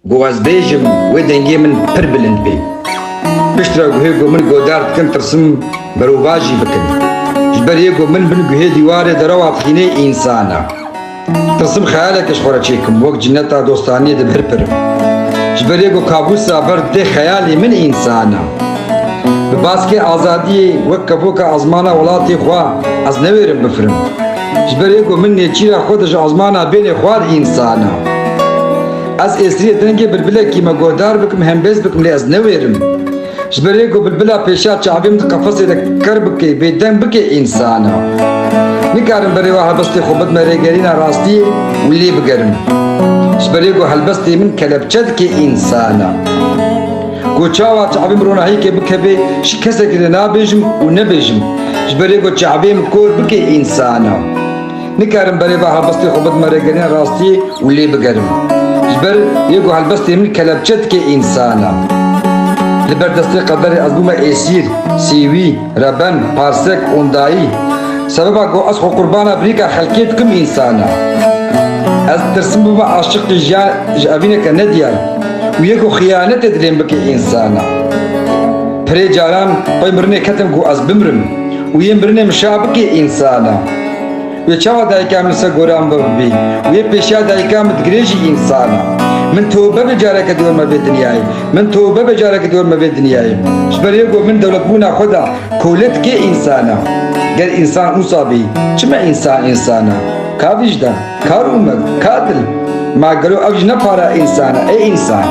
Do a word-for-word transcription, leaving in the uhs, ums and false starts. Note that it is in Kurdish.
Go ez bêjim, wê dengê min pir bilind bê. Piştre guhê go min godar dikin, tirsim berovajî bikin. Ji ber yê go min bin guhê dîwarê derewa dixînê însan e. Tirsim xeyaleke ji xwe re çêkim, wek cinneta dostaniyê dibirpirim. Ji ber yê go kabûsa ber dê xeyalê min însan e. Bi baskê azadiyê wek kevoka ezmana welatê xwe ez newêrim bifirim. Ji ber yê ku min nêçîra xwe de ji ezmana bênê xwar însan e. Ez êsiriyê dengê bilbilekî me guhdar bikim, hembêz bikim, lê ez newêrim. Ji ber yê ku bilbila pêşa çavê min di qefesê de ker bike, bêdeng bike însan e. Nikarim berê wa helbestê xwe bidime rêgerîna rastiyê û lê bigerim. Ji ber yê ku helbestê min kelepçe dike însan e. Ku çawa çavê min ronahiyekê bikeve, ji kesekî re nabêjim û nebêjim. Ji ber yê ku çavê min kor bike însan e. Nikarim berê va helbestê xwe bidime rêgerîna rastiyê û lê bigerim. Ji ber yê ku helbestê min kelepçe dike însan e. Li ber destê qederê ez bûme êsîr, sîwî, reben, parsek, ondayî. Sebeba ku ez xwe qurbana birîka xelkê dikim însan e. Ez ditirsim bibime aşiqî jiya ji evîneke nediyar û yê ku xiyanetê dilê min bike însan e. Pirê caran pey mirinê ketim ku ez bimrim û yê mirinê min şa bike însan e. Wê çawa dayika min ser gora min bibî? Wê pêşiya dayika min digirêjî însan e. Min tobe bê careke dor me vê dinyayê. Min tobe bê careke dor me vê dinyayê. Ji ber yê ku min dewletbûna xwe da kole dike însan e. Ger însan wisa bî, çima însan însan e? Ka vîjdan, ka rûmet, ka dil. Ma gelo ev jî ne para însan e, ê însan?